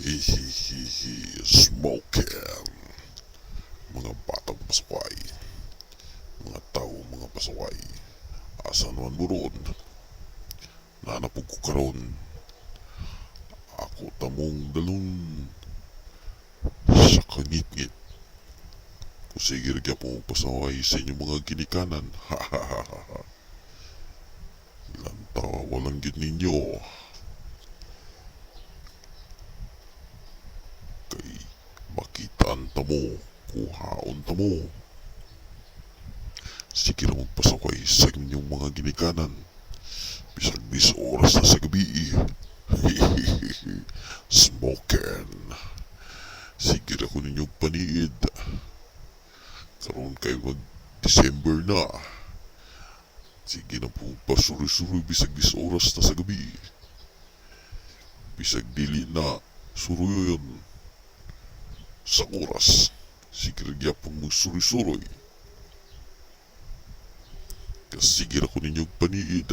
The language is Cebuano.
Hihihihi, smoking. Mga batang pasaway. Mga tao, mga pasaway. Asa naman mo ron? Naa na pud ko karon. Ako tamong dalon sa kangitngit. Kung sige ra gyapon mo pasaway sa inyong mga ginikanan. Ha ha ha ha ha. Lantawa walang gyud ninyo. Kay makitaan ta mo, kuhaon ta mo. Sige ra magpasaway sa inyong mga ginikanan. Bisag 10 oras na sa gabi. Smoking. Sige ra ko ninyong paniid. Karon kay mag December na. Sige na po pasuroy-suroy bisag 10 oras na sa gabi. Bisag dili na suroyon sa oras. Sige ra gyapon magsuroy-suroy. Kasige ra ko ninyong paniid.